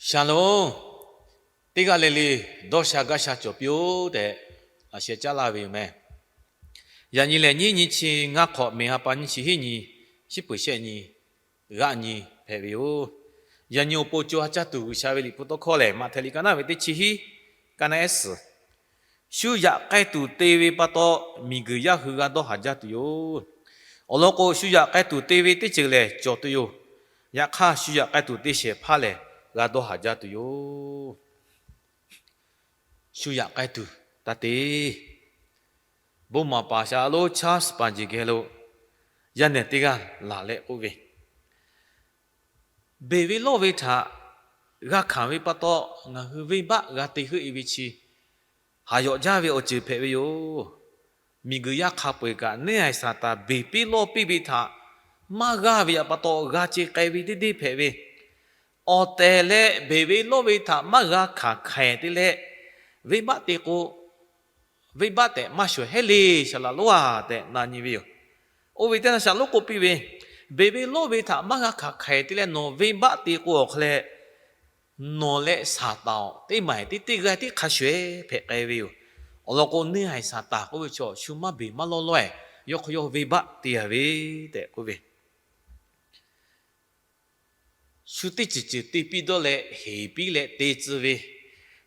Shalom. Teˇ g'aˇ le le dawˇ sha gaˇ sha cawˬ piˇ-oˆ tehꞈ, a sheh caˉ laˇ ve yoˬ meh. Yaꞈ nyi lehˬ, nyiˇ nyi chi ngaˇ hk'awꞈ mehˬ ha pa nyiˇ chi hiˉ nyi, shiˉ peuˬ shehˆ nyi, g'aˆ nyi hpehꞈ ve yoˬ. Yaꞈ nyi awˬ pon co ha caˇ tuˬ G'uiˬsha ve liꞈ hpu tawˇ hkawˇ lehˬ, Maꞈhtehˍ liꞈ ka naˉ ve teˇ chi hiˉ, ka naˉ ehˉ suhˍ, shu yaꞈ k'ai tuˬ te ve pa taw, miˬguiˬ yaˇ hui g'a dawˇ haˍ jaˇ tuˬ yoˬ. Awˬ lawn k'o, shu yaꞈ k'ai tuˬ te ve teˇ ceuˬ lehˬ cawˬ tuˬ yoˬ. Yaꞈ hk'aˇ, shu yaꞈ k'ai tuˬ te shehˍ hpaˇ lehˬ, g'a dawˇ haˍ jaˇ tuˬ yoˬ. Shu yaꞈ k'ai tuˬ taˇ te. Bon maˍ paˍ shaˍ lonˉ Charles Spurgeon geh lo yaˇ nehˬ teˇ g'aˇ laˬ leh k'oˆ ve, beˬ ve lawˇ ve htaꞈ g'a hkanˍ ve pa taw, ngaˬ hui venˇbaˆ g'a te heuˆ e ve chi haˍ yawꞈ jaˇ ve awˬ ceuˬ hpehꞈ ve yoˬ. Miˬguiˬ yaˇ hk'a peu-eˬ kaꞈ neˇ haiˬ Saˍtanˍ beˬ piˇ lawˇ piˇ ve htaꞈ maˇ g'aˇ ve pa taw g'a ce k'ai ve teˇ deˇ hpehꞈ ve, awˬ tehˬ leh beˬ ve lawˇ ve htaꞈ maˇ g'a hkanˍ hk'aiˍ te leh, venˇbaˆ te k'o, venˇbaˆ tehꞈ maˇ shawˍ heˉ le, shaˍ laꞈ lonˉ-a tehꞈ na nyi ve yoˬ. Oˇ ve teˇ naˇ shaˍ lonˉ k'oˆ piˇ ve, beˬ ve lawˇ ve htaꞈ maˇ g'a hkanˍ hk'aiˍ te leh nawˬ venˇbaˆ te k'o awˬ hk'aw leh, nawˬ leh Saˍtanˍ-oˬ, teˇ maˬ teˇ teˇ g'aˇ tiˉ hk'a shuˍ ehˉ hpehꞈ k'ai ve yoˬ. Awˬ lawn k'o, neˇ haiˬ Saˍtanˍ k'oˆ ve chaw shu maˇ beˬ maˇ lawˇ lawˇ-ehˍ, yawˇ hk'aw yawˇ venˇbaˆ te-a ve tehꞈ k'oˆ ve, shu teˇ ceuˬ ceuˬ te piˇ dawˇ leh heˍ piˇ leh te tcuh ve,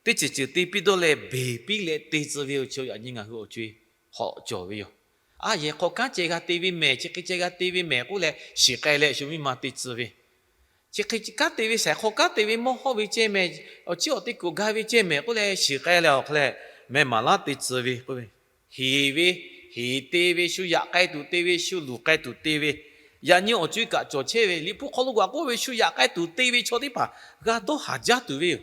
teˇ ceuˬ ceuˬ te piˇ dawˇ leh beˬ piˇ leh te tcuh ve awˬ chaw yaꞈ nyi ngaˬ hui awˬ co-e hk'awꞈ cawˬ ve yoˬ. A yehˬ hk'aw kanˉ ceh g'a te ve mehˬ, chi hk'e ceh g'a te ve mehˬ k'oˆ leh shiˍ k'ai leh shu miˇ ma te tcuh ve, chi hk'e kanˉ te ve saiˍ hk'aw kanˉ te ve mawˇ hawˇ ve ceh mehˬ, awˬ ciˉ awˬ te kuˬ ga ve ceh mehˬ k'oˆ leh shiˍ k'ai leh awˬ hk'aw leh meh maˍ laˇ te tcuh ve k'oˆ ve, heˍ ve, heˍ te ve, shu yaꞈ k'ai tuˬ te ve, shu luˬ k'ai tuˬ te ve, yaꞈ nyi awˬ co-e kaꞈ cawˬ chehˇ ve. Liꞈ hpu hk'aw lo kaꞈ k'oˆ ve, shu yaꞈ k'ai tuˬ te ve chaw teˇ hpaˍ g'a dawˇ haˍ jaˇ tuˬ ve yoˬ.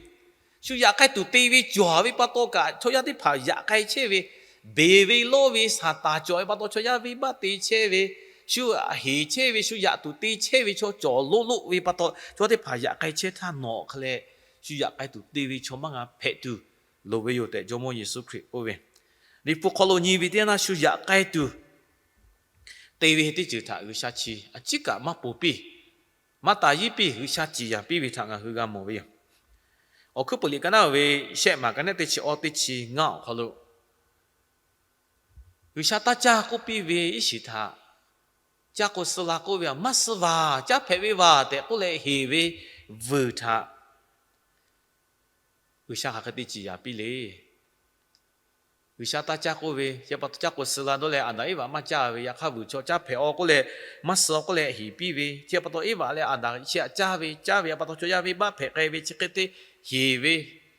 Shu yaꞈ k'ai tuˬ te ve cawˬ ve pa taw kaꞈ, chaw yaˇ teˇ hpaˍ yaꞈ k'ai chehˇ ve, beˬ ve lawˇ ve Saˍtanˍ cawˬ ve pa taw chaw yaˇ venˇbaˆ te chehˇ ve, shu heˍ chehˇ ve, shu yaꞈ tuˬ te chehˇ ve chaw cawˬ loˆ loˆ ve pa taw, chaw teˇ hpaˍ yaꞈ k'ai chehˇ htaˇ nawˬ awˬ hk'aw leh shu yaꞈ k'ai tuˬ te ve chaw maˇ g'a hpehꞈ tuˬ loˍ ve yoˬ tehꞈ Jawˇmawˇ Yeˍsuˆ Hkriꞈ k'oˆ ve. Liꞈ hpu hk'aw lo nyi ve teˇ yanˇ, shu yaꞈ k'ai tuˬ te ve teˇ ceuˬ htaꞈ G'uiˬsha chi a ciˉ kaꞈ maˇ ponˬ piˇ, maˇ taˍ yiˉ piˇ, G'uiˬsha ciˍ yanˍ piˇ ve htaꞈ ngaˬ hui g'a mawˬ ve yoˬ. Awˬ hkuiˉ peuˬ liꞈ ka naˉ ve shehˆ maˬ ka naˉ teˇ chi awˇ teˇ chi ngaˇ awˬ hk'aw lo, G'uiˬsha taˇ caˇ k'oˆ piˇ ve iˉ shiˍ htaꞈ, caˇ k'o suh la k'oˆ ve, maˇ suh vaˬ, caˇ hpehꞈ ve vaˬ tehꞈ k'oˆ leh heˍ ve vuiˬ htaꞈ G'uiˬsha hk'aˬ hk'e te ciˍ yanˍ piˇ le. G'uiˬsha taˇ caˇ k'oˆ ve, chi pa taw caˇ k'o suh la dawˇ leh Aˍdanˍ Eˇvaꞈ maˇ caˇ ve, yaꞈ hk'aˇ vuiˬ chaw caˇ hpehꞈ-aw k'oˆ leh, maˇ suh-aw k'oˆ leh heˍ piˇ ve, chi pa taw Eˇvaꞈ leh Aˍdanˍ chi htaꞈ caˇ ve, caˇ ve pa taw chaw yaˇ venˇbaˆ hpehꞈ k'ai ve, chi hk'e te heˍ ve,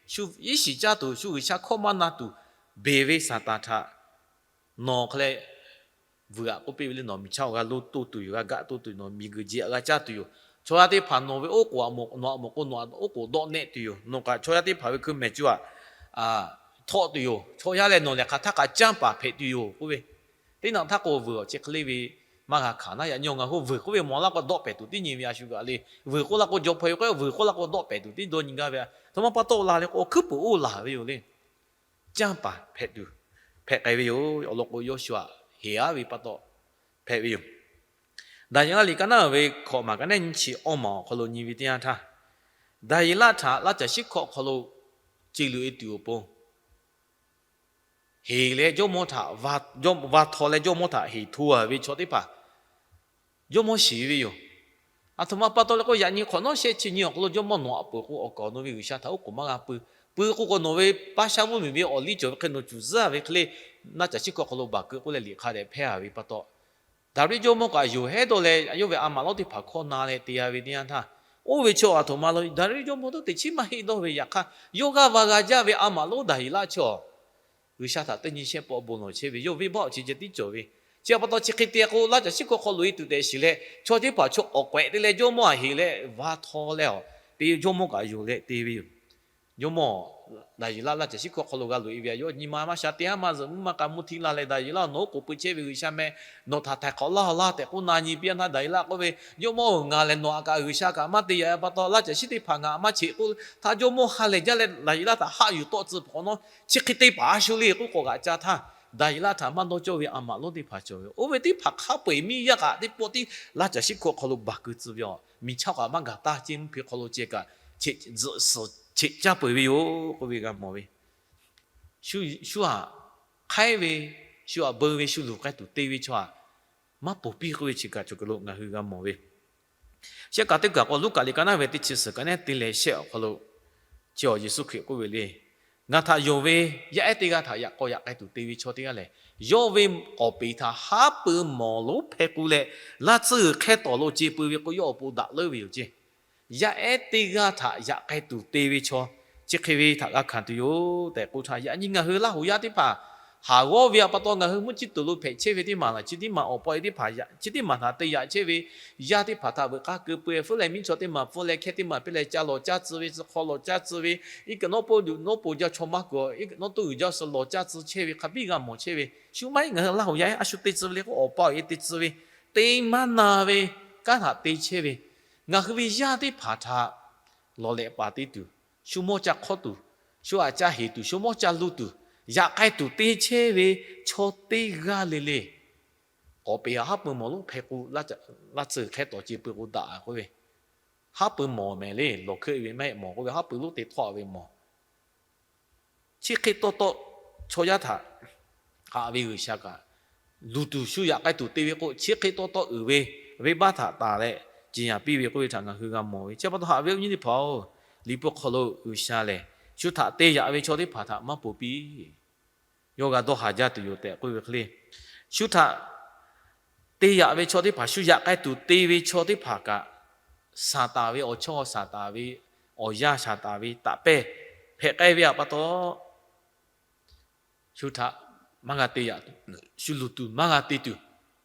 shu iˉ shiˍ caˇ tuˬ, shu G'uiˬsha hkawˇ maˇ na tuˬ, beˬ ve Saˍtanˍ htaꞈ nawˬ hk'aˬ leh vuiˬ aꞈ k'oˆ piˇ ve le, nawˬ miˬ chaˇ-oˬ, g'a lo to tuˬ yoˬ, g'a gaˆ to tuˬ yoˬ, nawˬ miˬguiˬ jeˬ aꞈ g'a caˇ tuˬ yoˬ. Chaw yaˇ teˇ hpaˍ nawˬ ve oˉ k'oˍ aꞈ moˍ, nawˬ aꞈ moˍ k'o nawˬ oˉ k'oˍ dawˆ nehˆ tuˬ yoˬ. Nawˬ kaꞈ chaw yaˇ teˇ hpaˍ ve hkui mehˍ cuˇ aꞈ htawˆ tuˬ yoˬ. Chaw yaˇ leh nawˬ lehˬ hk'aˬ htaˇ kaꞈ canˇ paˍ hpehꞈ tuˬ yoˬ k'oˆ ve. Teˇ naꞈ htaˇ k'o vuiˬ awˬ chi hk'e le ve maˇ g'a hkanˍ naˉ, yaꞈ nyi ngaˬ hui vuiˬ k'oˆ ve mawˬ laˇ k'o dawˆ pehˍ tuˬ tiˉ nyi ve a shu kaꞈ le. Vuiˬ k'oˆ laˇ k'o jaw hpaw-e k'o, vuiˬ k'oˆ laˇ k'o dawˆ pehˍ tuˬ tiˉ dawˇ nyi gaˇ ve. Aˬ htoꞈ ma pa taw laˬ le k'o, awˬ hkuiˉ peuˬ oˇ laˬ ve yoˬ le. Canˇ paˍ hpehꞈ tuˬ hpehꞈ k'ai ve yoˬ. Awˬ lawn k'o, yawˇ shu aꞈ heˍ-aˉ ve pa taw hpehꞈ ve yoˬ. Daˍyeˍlaˆ liꞈ ka naˉ ve hkawꞈ maˬ ka naˉ nyiˇ chi awˇ maˬ awˬ hk'aw lo nyi ve teˇ yanˇ htaˇ, Daˍyeˍlaˆ htaꞈ laˇ caˬ shiˉ hkawˇ hk'aw lo ce luꞈ-e tuˬ awˬ pon heˍ leh jawˇmawˇ htaꞈ va htaw leh jawˇmawˇ htaꞈ heˍ hto-a ve chaw teˇ hpaˍ jawˇmawˇ shiˍ ve yoˬ. Aˬ htoꞈ ma pa taw le k'o, yaꞈ nyi hk'awꞈ nawˉ shehˆ chi nyi awˬ hk'aw lo jawˇmawˇ nawˬ aꞈ peuˬ k'o, awˬ kaˍ awˬ nu ve G'uiˬsha htaꞈ oˉ k'oˍ maˇ g'a pui. Pui k'o k'o, nawˬ ve paˇ shaˉ mvuhˇmiˬ ve awˬ liˇ cawˬ ve hk'e nawˬ cuˬ zuhˉ ve hk'e le, laˇ caˬ shiˉ hkawˇ hk'aw lo baˬ keu k'oˆ leh liꞈ hk'a dehꞈ hpehˇ-a ve pa taw, Daˍriˆ jawˇmawˇ kaꞈ yonˍ hehˉ dawˇ leh, yawˇ ve a maꞈ lonˉ teˇ hpaˍ hkawˇ na leh te-a ve teˇ yanˇ htaˇ, oˇ ve chaw aˬ htoꞈ ma lo Daˍriˆ jawˇmawˇ tuˉ teꞈ chiˉ maˇ heˆ dawˇ ve. Yaꞈ hk'aˇ, yawˇ g'aˇ va g'a jaˇ ve a maꞈ lonˉ Daˍyeˍlaˆ chaw G'uiˬsha htaꞈ teˇ nyi shehˆ pawˆ bon lawˬ chehˇ ve, yawˇ venˇbaˆ awˬ chi ceh tiˉ cawˬ ve. Chi pa taw chi hk'e te k'o, laˇ caˬ shiˉ hkawˇ hk'aw loꞈ-e tuˬ tehꞈ shiˍ leh, chaw teˇ hpaˍ chaw k'awꞈ k'awehꞈ te leh jawˇmawˇ aꞈ heˍ leh va htaw leh, awˬ te jawˇmawˇ kaꞈ yonˍ leh te ve yoˬ. Jawˇmawˇ Daˍyeˍlaˆ laˇ caˬ shiˉ hkawˇ hk'aw lo g'a loꞈ-e ve, yawˇ nyi ma maˇ sha te haˉ maˇ zuhꞈ mvuhˇ maˇ k'a mvuhˇ htiˇ la leh, Daˍyeˍlaˆ nawˬ oˉ k'oˍ pui chehˇ ve G'uiˬsha meh, nawˬ htaꞈ htaiˍ hk'awꞈ laˇ-a laˇ tehꞈ k'oˆ na nyi piˇ-a htaˇ, Daˍyeˍlaˆ k'oˆ ve, Jawˇmawˇ-oˬ, ngaˬ lehˬ nawˬ aꞈ kaꞈ G'uiˬsha kaꞈ maˇ te yaꞈ-e pa taw, laˇ caˬ shiˉ teˇ hpaˍ ngaˬ aꞈ maˇ cheꞈ k'oˆ htaˇ, jawˇmawˇ ha lehˬ jaˇ leh Daˍyeˍlaˆ htaꞈ haˆ yuˬ tawˆ tcuh peuˬ hk'awꞈ nawˉ, chi hk'e te paˍ a shu le k'oˆ k'awꞈ g'aꞈ ca htaˇ, Daˍyeˍlaˆ htaꞈ maˇ dawˇ cawˇ ve a maꞈ lonˉ teˇ hpaˍ cawˬ ve. Oˇ ve teˇ hpaˍ hk'a peu-eˬ miˇ yaˇ kaꞈ teˇ pawˆ tiˉ laˇ caˬ shiˉ hkawˇ hk'aw lo baˬ keu tcuh ve yoˬ. Miˬ chaˇ kaꞈ maˇ gaˬ taˇ, ceˇ mvuhˇ hpe hk'aw lo ceh kaꞈ tzuhꞈ suhˍ cheꞈ caˇ peuˬ ve yoˬ k'oˆ ve g'a mawˬ ve. Shu htaꞈ hk'aiˉ ve, shu htaꞈ beu ve, shu luˬ k'ai tuˬ te ve chaw htaꞈ maˇ ponˬ piˇ k'oˆ ve chi kaꞈ cawˬ kuiˬ lo ngaˬ hui g'a mawˬ ve. Shehˆ kaꞈ teˇ kaꞈ k'o, Luˉkaꞈ liꞈ ka naˉ ve teˇ chi suhˍ ka naˉ te leh shehˆ awˬ hk'aw lo, chi awˬ Yeˍsuˆ Hkriꞈ k'oˆ ve le, Ngaˬ htaꞈ yonˍ ve yaˇ ehˉ teˇ g'aˇ htaꞈ yaꞈ k'aw yaꞈ k'ai tuˬ te ve chaw teˇ g'aˇ lehˬ, yawˇ ve k'awˍ peˍ htaꞈ haˉ pui mawˬ lonˉ hpeh k'o leh, laˇ tcuhˇ g'uiˬ hkehˇ tawˍ lo ce pui ve k'o, yawˇ awˬ pon daꞈ leuˉ ve yoˬ ceˇ. Yaˇ ehˉ teˇ g'aˇ htaꞈ yaꞈ k'ai tuˬ te ve chaw, chi hk'e ve htaꞈ g'a hkanˍ tuˬ yoˬ tehꞈ k'oˆ htaˇ, yaꞈ nyi ngaˬ hui Laˇ huˍ yaˇ teˇ hpaˍ haˍ g'awˇ ve awˬ pa taw ngaˬ hui mvuhˇ ciˇ tuˬ lo hpehꞈ chehˇ ve teˇ maˬ laˬ, chi teˇ maˬ awˬ pa e teˇ hpaˍ, chi teˇ maˬ htaꞈ te yaꞈ chehˇ ve yaˇ teˇ hpaˍ htaꞈ veuꞈ k'aˇ keu peu e, hpuˉ leh miˉ chaw teˇ maˬ hpfuhˇ leh hkehˇ teˇ maˬ piˇ leh ca lawˬ caˇ tcuh ve, tcuh hk'aw lawˬ caˇ tcuh ve, iˉ kaꞈ nawˉ pawˆ luˬ nawˉ pon jaˇ chaw maˇ kuiˬ, iˉ kaꞈ nawˉ toˇ uiˍ jaˇ suh lawˬ caˇ tcuh chehˇ ve hk'a biˇ g'a mawˬ chehˇ ve. Shu maˇ heˆ, ngaˬ hui Laˇ huˍ yaˇ a shu te tcuh ve le k'o, awˬ pa awˬ e te tcuh ve, te maˇ na ve kanˉ htaꞈ te chehˇ ve, ngaˬ hui ve yaˇ teˇ hpaˍ htaꞈ lawˬ lehꞈ paˍ te tuˬ, shu mawˇ ca hk'awˇ tuˬ, shu htaꞈ ca heˍ tuˬ, shu mawˇ ca luˇ tuˬ, yaꞈ k'ai tuˬ te chehˇ ve chaw teˇ g'aˇ le le, k'awˍ peˍ htaꞈ haˉ pui mawˬ lonˉ hpeh k'o, laˇ tcuhˇ hkehˇ tawˍ ce pui k'o daꞈ k'oˆ ve, haˉ pui mawˬ mehˍ le, lawˬ hkeuˆ ve maˇ heˆ mawˬ k'oˆ ve, haˉ pui lonˉ te htawˆ ve mawˬ. Chi hk'e taw taw chaw yaˇ htaꞈ haꞈ ve G'uiˬsha kaꞈ, luˬ tuˬ shu yaꞈ k'ai tuˬ te ve k'o, chi hk'e taw taw uiˍ ve venˇbaˆ htaꞈ taˍ leh, ciˍ yanˍ piˇ ve k'oˆ ve htaꞈ ngaˬ hui g'a mawˬ ve. Chi pa taw haꞈ ve awˬ nyi teˇ hpaˍ-oˬ, Liꞈ hpu hk'aw lo G'uiˬsha lehˬ, shu htaꞈ te yaꞈ ve chaw teˇ hpaˍ htaꞈ maˇ ponˬ piˇ, yawˇ g'a dawˇ haˍ jaˇ tuˬ yoˬ tehꞈ k'oˆ ve hk'e le. Shu htaꞈ te yaꞈ ve chaw teˇ hpaˍ, shu yaꞈ k'ai tuˬ te ve chaw teˇ hpaˍ kaꞈ, Saˍtanˍ ve awˬ chawˇ, Saˍtanˍ ve awˬ yaˇ, Saˍtanˍ ve taꞈ pehˇ hpehꞈ k'ai ve awˬ pa taw, shu htaꞈ maˇ g'a te yaꞈ tuˬ, shu luˬ tuˬ maˇ g'a te tuˬ,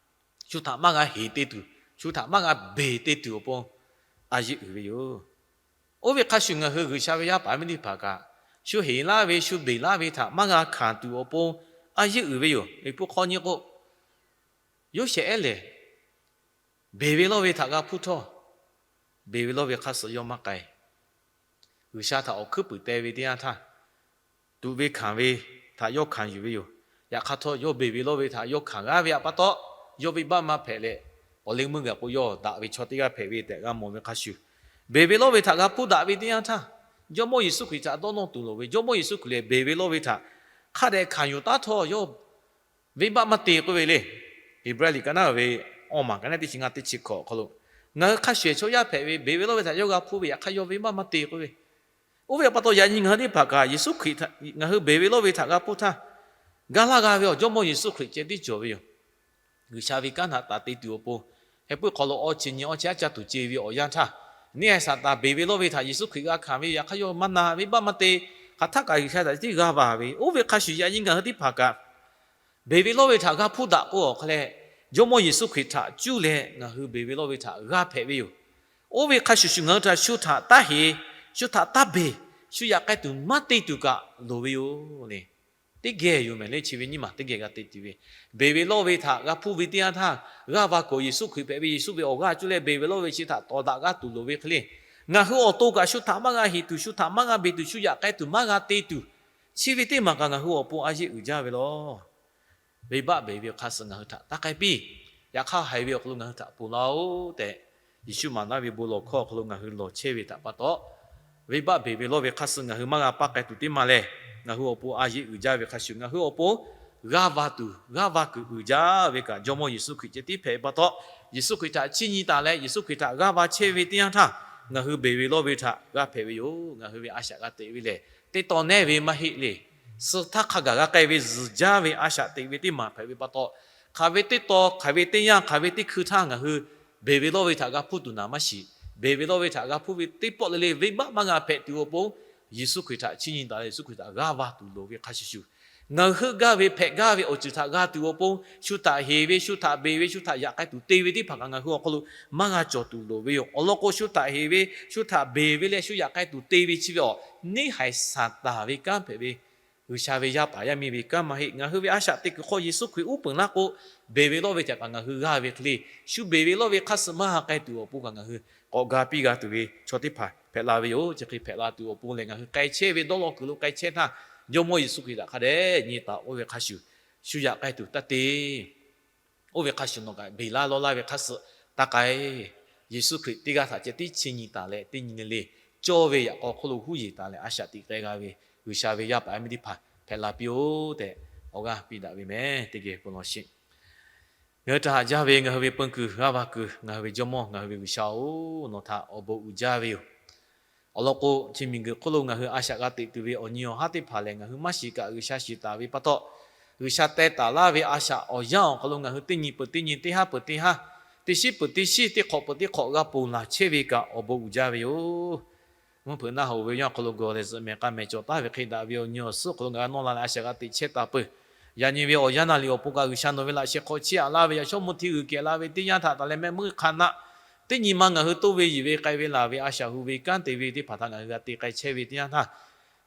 shu htaꞈ maˇ g'a heˍ te tuˬ, shu htaꞈ maˇ g'a beˬ te tuˬ awˬ pon a yeˆ uiˍ ve yoˬ. Oˇ ve hk'a shuˍ, ngaˬ hui G'uiˬsha ve yaˇ paˍ miˇ teˇ hpaˍ kaꞈ, shu heˍ laˇ ve, shu beˬ laˇ ve htaꞈ maˇ g'a hkanˍ tuˬ awˬ pon a yeˆ uiˍ ve yoˬ. Liꞈ hpu hk'aw nyi k'o, Yoˇsehꞈ ehˉ lehˬ, beˬ ve lawˇ ve htaꞈ g'a hpuˇ htawˇ, beˬ ve lawˇ ve hk'aˇ suh yawˇ maˇ k'ai. G'uiˬsha htaꞈ awˬ hkuiˉ puiˍ teh ve teˇ yanˇ htaˇ, tuꞈ ve hkanˍ ve htaꞈ yawˇ hkanˍ yuˬ ve yoˬ. Yaꞈ hk'aˇ htawˇ, yawˇ beˬ ve lawˇ ve htaꞈ yawˇ hkanˍ g'aˇ ve awˬ pa taw, yawˇ venˇbaˆ maˇ hpehꞈ leh, awˬ leh meuˇ gaˬ k'o yawˇ daꞈ ve chaw teˇ g'aˇ hpehꞈ ve tehꞈ g'a mawˬ ve hk'a shuˍ, beˬ ve lawˇ ve htaꞈ g'a hpuˇ daꞈ ve teˇ yanˇ htaˇ, Jawˇmawˇ Yeˍsuˆ Hkriꞈ htaꞈ dawˇ nawˇ tuˬ loˍ ve. Jawˇmawˇ Yeˍsuˆ Hkriꞈ lehˬ, beˬ ve lawˇ ve htaꞈ hk'a dehꞈ hkanˍ yuˬ taˉ htawˇ, yawˇ venˇbaˆ maˇ te k'oˆ ve le. Heˍbrehˇ liꞈ ka naˉ ve awˇ maˬ ka naˉ teˇ chi ngaˇ teˇ chi hkawꞈ awˬ hk'aw lo, ngaˬ hui hk'a shuˍ ehˬ chaw yaˇ hpehꞈ ve, beˬ ve lawˇ ve htaꞈ yawˇ g'a hpuˇ ve, yaꞈ hk'aˇ yawˇ venˇbaˆ maˇ te k'oˆ ve. Oˇ ve awˬ pa taw, yaꞈ nyi ngaˬ hui teˇ hpaˍ kaꞈ Yeˍsuˆ Hkriꞈ htaꞈ ngaˬ hui beˬ ve lawˇ ve htaꞈ g'a hpuˇ htaˇ, ga laˇ g'a ve awˬ Jawˇmawˇ Yeˍsuˆ Hkriꞈ ceh tiˉ cawˬ ve yoˬ. G'uiˬsha ve kanˉ htaꞈ taˍ te tuˬ awˬ pon, heh puiˉ hk'aw lo awˬ chi nyi awˬ chi aˉ caˇ tuˬ ce ve awˬ yanˇ htaˇ, neˇ haiˬ Saˍtanˍ beˬ ve lawˇ ve htaꞈ Yeˍsuˆ Hkriꞈ g'a hkanˍ ve, yaꞈ hk'aˇ yawˇ maˇ na, venˇbaˆ maˇ te. Hk'aˬ htaˆ kaꞈ G'uiˬsha htaꞈ tiˉ g'a vaˬ ve. Oˇ ve hk'a shuˍ, yaꞈ nyi ngaˬ hui teˇ hpaˍ kaꞈ beˬ ve lawˇ ve htaꞈ g'a hpuˇ daꞈ k'o, awˬ hk'a leh Jawˇmawˇ Yeˍsuˆ Hkriꞈ htaꞈ cuˇ leh ngaˬ hui beˬ ve lawˇ ve htaꞈ g'a hpehꞈ ve yoˬ. Oˇ ve hk'a shuˍ shuˍ, ngaˬ hui htaꞈ shu htaꞈ taˇ heˍ, shu htaꞈ taˇ beˬ, shu yaꞈ k'ai tuˬ maˇ te tuˬ kaꞈ loˍ ve yoˬ le. Teˇ geh yoˬ mehˍ le. Chi ve nyiˇ maˬ teˇ geh g'a te tuˬ ve, beˬ ve lawˇ ve htaꞈ g'a hpuˇ ve teˇ yanˇ htaˇ, g'aˇ va kuiˬ Yeˍsuˆ Hkriꞈ hpehꞈ ve Yeˍsuˆ ve awˬ g'aˇ cuˇ leh beˬ ve lawˇ ve chi htaꞈ tawˍ daꞈ g'aˇ tuˬ loˍ ve hk'e le. Ngaˬ hui awˬ to kaꞈ shu htaꞈ maˇ g'a heˍ tuˬ, shu htaꞈ maˇ g'a beˬ tuˬ, shu yaꞈ k'ai tuˬ maˇ g'a te tuˬ, chi ve teˇ maˬ kaꞈ ngaˬ hui awˬ pon a yeˆ uiˍ jaˇ ve lawˬ. Venˇbaˆ beˬ ve hk'a suh ngaˬ hui htaꞈ taˇ k'ai piˇ. Yaꞈ hk'aˇ, haiˬ ve awˬ hk'aw lo ngaˬ hui htaꞈ ponˬ laˇ-oˆ tehꞈ, Yeˍsuˆ maˍ laˇ ve bon lawˬ hkawˇ awˬ hk'aw lo ngaˬ hui lawˬ chehˇ ve htaꞈ pa taw, venˇbaˆ beˬ ve lawˇ ve hk'a suh ngaˬ hui maˇ g'a paˇ k'ai tuˬ teˇ maˬ lehˬ, ngaˬ hui awˬ pon a yeˆ uiˍ jaˇ ve hk'a shuˍ, ngaˬ hui awˬ pon g'aˇ va tuˬ, g'aˇ va kuiˬ uiˍ jaˇ ve kaꞈ, Jawˇmawˇ Yeˍsuˆ Hkriꞈ ceh tiˉ hpehꞈ ve pa taw, Yeˍsuˆ Hkriꞈ htaꞈ chiˇ nyi taˍ leh Yeˍsuˆ Hkriꞈ htaꞈ g'aˇ va chehˇ ve teˇ yanˇ htaˇ, ngaˬ hui beˬ ve lawˇ ve htaꞈ g'aˇ hpehꞈ ve yoˬ. Ngaˬ hui ve a shaꞈ g'a teꞈ ve lehˬ, teˇ taw nehˉ ve maˇ heˆ le. Suh htaˇ hk'a gaˬ g'a k'ai ve zuhˬ jaˇ ve a shaꞈ teꞈ ve teˇ maˬ hpehꞈ ve pa taw, hk'aˬ ve teˇ taw, hk'aˬ ve teˇ yanˇ, hk'aˬ ve teˇ hkui htaˇ ngaˬ hui beˬ ve lawˇ ve htaꞈ g'a hpuˇ tuˬ naˍ maˇ shiˍ. Beˬ ve lawˇ ve htaꞈ g'a hpuˇ ve teˇ pawˆ le le venˇbaˆ maˇ g'a hpehꞈ tuˬ awˬ pon, Yeˍsuˆ Hkriꞈ htaꞈ chiˇ nyi taˍ leh Yeˍsuˆ Hkriꞈ htaꞈ g'aˇ va tuˬ loˍ ve hk'a shuˍ shuˍ, ngaˬ hui heuˆ gaˇ ve hpehꞈ gaˇ ve awˬ ceuˬ htaꞈ g'a tuˬ awˬ pon, shu htaꞈ heˍ ve, shu htaꞈ beˬ ve, shu htaꞈ yaꞈ k'ai tuˬ te ve teˇ hpaˍ kaꞈ ngaˬ hui awˬ hk'aw lo maˇ g'a cawˬ tuˬ loˍ ve yoˬ. Awˬ lawn k'o, shu htaꞈ heˍ ve, shu htaꞈ beˬ ve leh shu yaꞈ k'ai tuˬ te ve chi ve awˬ, neˇ haiˬ Saˍtanˍ ve kanˉ hpehꞈ ve, G'uiˬsha ve yaˇ paˍ yaˇ miˇ ve kanˉ maˇ heˆ. Ngaˬ hui ve a shaꞈ teꞈ kuiˬ hk'aw Yeˍsuˆ Hkriꞈ uˉ peunˍ laˇ k'o, beˬ ve lawˇ ve htaꞈ kaꞈ ngaˬ hui g'aˇ ve hk'e le, shu beˬ ve lawˇ ve hk'a suh maˇ g'a k'ai tuˬ awˬ pon kaꞈ ngaˬ hui k'awꞈ ga piˇ g'a tuˬ ve chaw teˇ hpaˍ hpehꞈ la ve yoˬ. Chi hk'e hpehꞈ la tuˬ awˬ pon lehˬ, ngaˬ hui k'ai chehˇ ve dawˇ law kuiˬ lo k'ai chehˇ htaˇ, Jawˇmawˇ Yeˍsuˆ Hkriꞈ htaꞈ hk'a dehꞈ nyi taˍ oˇ ve hk'a shuˍ, shu yaꞈ k'ai tuˬ taˇ te. Oˇ ve hk'a shuˍ nawˬ kaꞈ beˬ laˇ lawˇ laˇ ve hk'a suh taˇ k'ai. Yeˍsuˆ Hkriꞈ teˇ g'aˇ htaꞈ ceh tiˉ chiˇ nyi taˍ leh teˇ nyi le le cawˇ ve yaꞈ k'aw hk'oˆ lo huˉ yeˬ taˍ leh a shaꞈ teꞈ k'ai g'a ve G'uiˬsha ve yaˇ paˍ yaˇ miˇ teˇ hpaˍ hpehꞈ la piˇ-oˆ tehꞈ, awˬ g'aˇ piˇ daꞈ ve meh. Teˇ geh bon lawˬ sheˍ. Ngaˬ hui htaꞈ haꞈ jaˇ ve ngaˬ hui ve peun kuiˬ g'aˇ va kuiˬ, ngaˬ hui ve Jawˇmawˇ, ngaˬ hui ve G'uiˬsha-oˬ, nawˬ htaꞈ awˬ bon uiˍ jaˇ ve yoˬ. Awˬ lawn k'o, chi miˬguiˬ hk'oˆ lo ngaˬ hui a shaꞈ g'a teꞈ tuˬ ve awˬ nyi awˬ haˉ teˇ hpaˍ lehˬ, ngaˬ hui maˇ shiˍ kaꞈ G'uiˬsha shiˍ taˍ ve pa taw, G'uiˬsha teh taˍ laˇ ve a shaꞈ awˬ yanˇ awˬ hk'aw lo ngaˬ hui teˇ nyi peuˬ teˇ nyi, teˇ haˉ peuˬ teˇ haˉ, teˇ shiˉ peuˬ teˇ shiˉ, teˇ hk'awꞈ peuˬ teˇ hk'awꞈ g'a ponˬ laˬ chehˇ ve kaꞈ awˬ bon uiˍ jaˇ ve yoˬ. Mvuhˇ hpeuꞈ naˆ hoꞈ ve yanˇ awˬ hk'aw lo gawˬ leh zuhꞈ mehˍ k'a mehˍ cawˬ taˍ ve hk'e daꞈ ve awˬ nyi awˬ suhˉ awˬ hk'aw lo ngaˬ hui nawˇ la leh a shaꞈ g'a teꞈ chehˇ taˍ peuˬ. Yaꞈ nyi ve awˬ yanˇ naˍ liꞈ awˬ pon kaꞈ G'uiˬsha nawˬ ve laꞈ sheh hk'aw chiˇ aꞈ laˇ ve, yaꞈ shawˉ mvuhˇ hti g'uiˬ kehˬ la ve teˇ yanˇ htaꞈ taˍ leh mehˆ meuˇ hk'a naˆ, teˇ nyi ma ngaˬ hui toˇ ve yiˬ ve k'ai ve laˬ ve a shaꞈ hu ve kanˉ te ve teˇ hpaˍ htaꞈ ngaˬ hui g'a te k'ai chehˇ ve teˇ yanˇ htaˇ,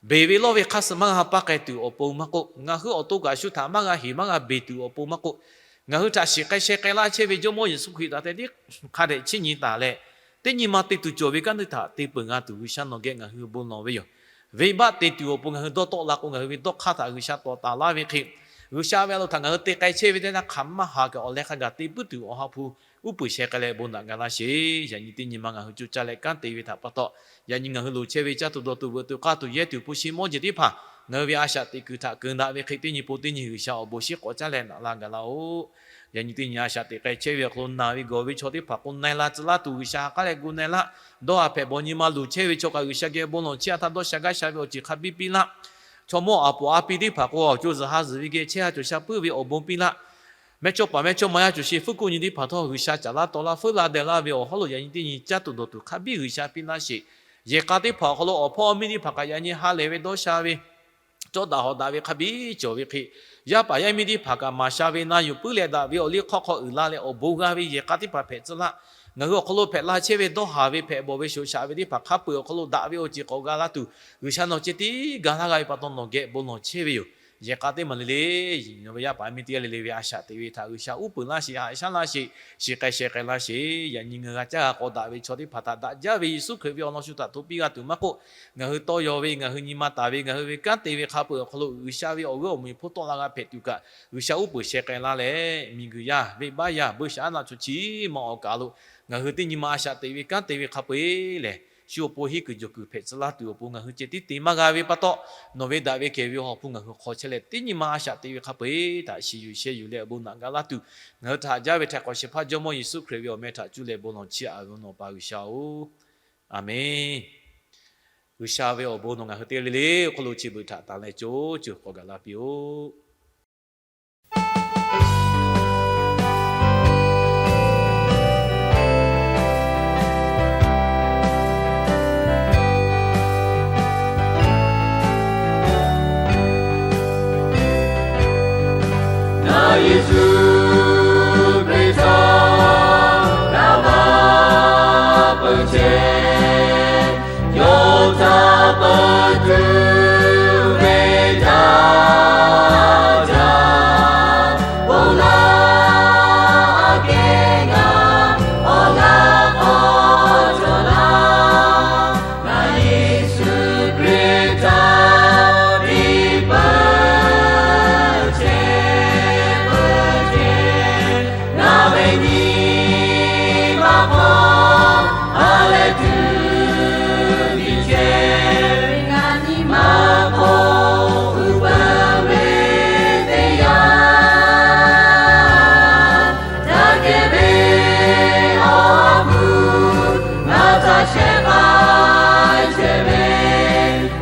beˬ ve lawˇ ve hk'aˇ suh maˇ g'a paˇ k'ai tuˬ awˬ pon maˇ k'oˆ, ngaˬ hui awˬ to kaꞈ shu htaꞈ maˇ g'a heˍ maˇ g'a beˬ tuˬ awˬ pon maˇ k'oˆ, ngaˬ hui htaꞈ shiˍ k'ai sheh k'ai laˇ chehˇ ve Jawˇmawˇ Yeˍsuˆ Hkriꞈ htaꞈ tehꞈ tiˉ hk'a dehꞈ chiˇ nyi taˍ leh, teˇ nyi ma te tuˬ cawˬ ve kanˉ teˇ htaꞈ te peuˬ g'a tuˬ G'uiˬsha nawˬ geh ngaˬ hui bon lawˬ ve yoˬ. Venˇbaˆ te tuˬ awˬ pon ngaˬ hui dawˇ tawˆ la k'o, ngaˬ hui ve dawˇ hk'aˇ htaꞈ G'uiˬsha tawˍ taˍ laˇ ve hk'e, G'uiˬsha ve a loˍ htaꞈ ngaˬ hui te k'ai chehˇ ve teˇ yanˇ htaˇ hk'aˬ maˇ haˍ kaꞈ awˬ leh hk'a gaˬ te puiˉ tuˬ Awˬ ha hpu uˉ peunˍ sheh k'ai leh bon daꞈ ga laˇ sheˍ. Yaꞈ nyi teˇ nyi ma ngaˬ hui coˇ caˇ leh kanˉ te ve htaꞈ pa taw, yaꞈ nyi ngaˬ hui loˍ chehˇ ve caˇ tuˬ dawˬ tuˬ veuꞈ tuˬ k'aˇ tuˬ yehˇ tuˬ hpu shi mawˇ jeˬ teˇ hpaˍ ngaˬ hui ve a shaꞈ teꞈ kuiˬ htaꞈ keunˍ daꞈ ve hk'e teˇ nyi po teˇ nyi G'uiˬsha awˬ bon shiˉ k'awꞈ caˉ leh naꞈ la gaˬ laˇ-oˆ. Yaꞈ nyi teˇ nyi a shaꞈ teꞈ k'ai chehˇ ve awˬ hk'aw lo naˬ ve gawˬ ve chaw teˇ hpaˍ k'o na e la tcuh laˇ tuˬ G'uiˬsha ha k'aˉ leh gu na e laˇ. Dawˇ haˍ hpehꞈ bawˬ nyi ma luˬ chehˇ ve chaw kaꞈ G'uiˬsha geh bon lawˬ chiˇ aꞈ htaˇ dawˇ sha gaˇ sha ve awˬ ceuˬ hk'a biˇ piˇ laˇ. Chaw mawˇ aˬ poˍ a pi teˇ hpaˍ k'o awˬ co zuhˬ ha zuhˬ ve geh chehˇ ha cawˬ sha puiˉ ve awˬ bon piˇ laˇ. Mehˇchawˇ paˍ mehˇchawˇma yaˇ cawˬ sheˍ fuˉ kuˆ nyi teˇ hpaˍ htawˇ G'uiˬsha caˍ laˇ taw laˇ feuˉ la deh laˇ ve awˬ hawˉ lo yaꞈ nyi teˇ nyi caˇ tuˬ dawˬ tuˬ hk'a biˇ G'uiˬsha piˇ laˇ sheˍ. Yehˬ k'a teˇ hpaˍ awˬ hk'aw lo awˬ hpawˇ awˬ miˇ teˇ hpaˍ kaꞈ yaꞈ nyi ha lehˬ ve dawˇ sha ve, cawˇ daꞈ hawꞈ daꞈ ve hk'a biˇ cawˬ ve hk'e, yaˇ paˍ yaˇ miˇ teˇ hpaˍ kaꞈ maˍ sha ve na yuˬ puiˉ leh daꞈ ve awˬ liˇ hk'awˇ hk'aw uiˍ la leh awˬ bon g'a ve yehˬ k'a teˇ hpaˍ hpehꞈ tcuh laˇ. Ngaˬ hui awˬ hk'aw lo hpehꞈ la chehˇ ve dawˇ haˍ ve hpehꞈ bawˬ ve shoꞈ shaꞈ ve teˇ hpaˍ hk'a peu-eˬ awˬ hk'aw lo daꞈ ve awˬ ceuˬ k'awꞈ g'a laˇ tuˬ G'uiˬsha nawˬ ceh tiˉ ga laˇ g'a ve pa taw nawˬ geh bon lawˬ chehˇ ve yoˬ. Yehˬ k'a teˇ maˬ le le, nawˬ ve yaˇ paˍ yaˇ miˇ teˇ g'aˇ le le ve a shaꞈ teꞈ ve htaꞈ G'uiˬsha uˉ peunˍ laˇ sheˍ, haꞈ shaˉ laˇ sheˍ, shiˍ k'ai sheh k'ai laˇ sheˍ. Yaꞈ nyi ngaˬ hui g'a caˇ g'a k'aw daꞈ ve chaw teˇ hpaˍ htaꞈ daꞈ jaˇ ve Yeˍsuˆ Hkriꞈ ve awˬ lawn shu htaꞈ hto piˇ g'a tuˬ maˇ k'oˆ, ngaˬ hui tawˇ yaw ve ngaˬ hui nyi ma taˍ ve ngaˬ hui ve kanˉ te ve hk'a peu-eˬ awˬ hk'aw lo G'uiˬsha ve awˬ g'euˆ awˬ mui hpoˇ tawˆ la g'a hpehꞈ tuˬ kaꞈ G'uiˬsha uˉ peunˍ sheh k'ai laˇ leh, miˬguiˬ yaˇ, venˇbaˆ yaˇ, buiˇshaˆaˉnaˆ chaw chi ma awˬ kaˍ lo ngaˬ hui teˇ nyi ma a shaꞈ teꞈ ve kanˉ te ve hk'a peu-eˬ lehˬ, shu awˬ pon henˇ kuiˬ jawˬ kuiˬ hpehꞈ tcuh laˇ tuˬ awˬ pon ngaˬ hui ceh tiˉ te maˇ g'a ve pa taw, nawˬ ve daꞈ ve kehˬ ve Awˬ ha hpu ngaˬ hui hk'aw chehˇ leh teˇ nyi ma a shaꞈ teꞈ ve hk'a peu-eˬ htaꞈ shiˍ yuˬ sheh yuˬ leh awˬ bon naꞈ ga laˇ tuˬ, ngaˬ hui htaꞈ haꞈ jaˇ ve htaiˍ hk'awꞈ shehˍ hpaˇ Jawˇmawˇ Yeˍsuˆ Hkriꞈ ve awˬ meh htaꞈ cuˇ leh bon lawˬ chiˇ aꞈ ve Awˬ pa G'uiˬsha-oˬ, Aˬmenˍ. G'uiˬsha ve awˬ bon nawˬ ngaˬ hui teˇ g'aˇ le le awˬ hk'aw lo chi beuꞈ htaꞈ tanˬ leh co ceuˬ k'awꞈ gaˬ la piˇ-oˆ. Ngaˬ Yeˍsuˆ Hkriꞈ htaꞈ g'a maˇ peuˬ chehˇ, yawˇ htaꞈ peuˬ tuˬ ve jaˇ jaˇ, bon laˇ aꞈ kehˉ ngaˬ awˬ g'aˇ k'awꞈ cawˬ laˇ. Ngaˬ Yeˍsuˆ Hkriꞈ htaꞈ tiˉ peuˬ chehˇ peuˬ chehˇ, ngaˬ ve nyi ma hk'aw ha lehˬ tuˬ nyi chehˇ, ngaˬ nyi ma hk'aw uˉ peunˍ ve teˇ yanˇ, daꞈ kehˬ ve Awˬ ha hpu ngaˬ htaꞈ shehˍ k'ai chehˇ ve,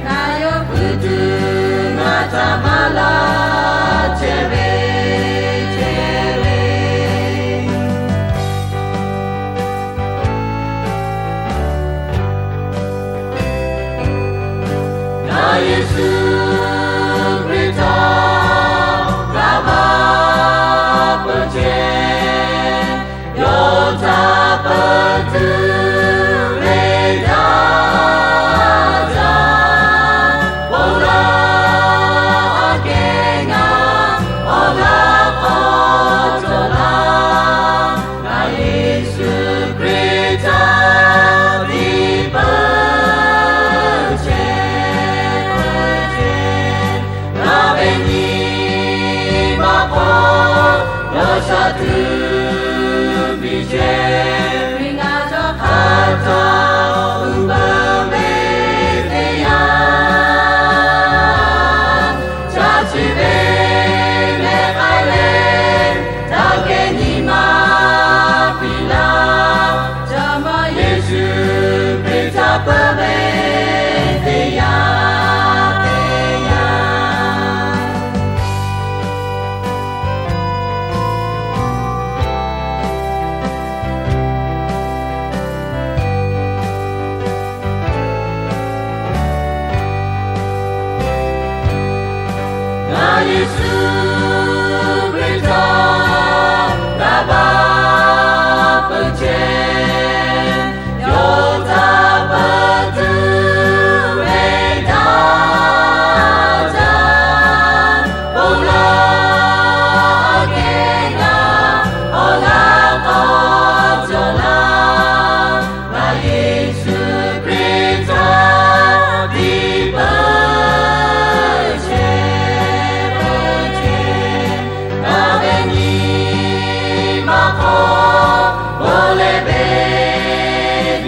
ngaˬ yawˇ hpui tuˬ ngaˬ htaꞈ maˇ laˇ chehˇ ve, chehˇ ve. Ngaˬ Yeˍsuˆ Hkriꞈ htaꞈ g'a maˇ peuˬ chehˇ, yawˇ htaꞈ peuˬ tuˬ ve jaˇ jaˇ, bon laˇ aꞈ kehˉ ngaˬ awˬ g'aˇ k'awꞈ cawˬ laˇ. Ngaˬ Yeˍsuˆ Hkriꞈ htaꞈ tiˉ peuˬ chehˇ peuˬ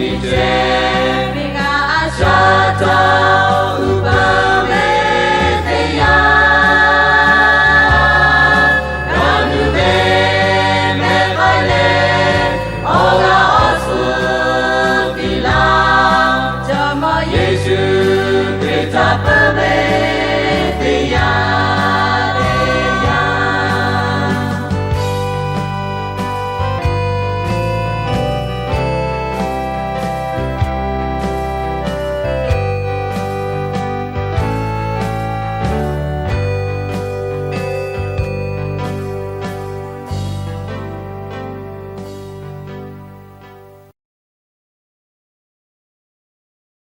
Iˉ ceh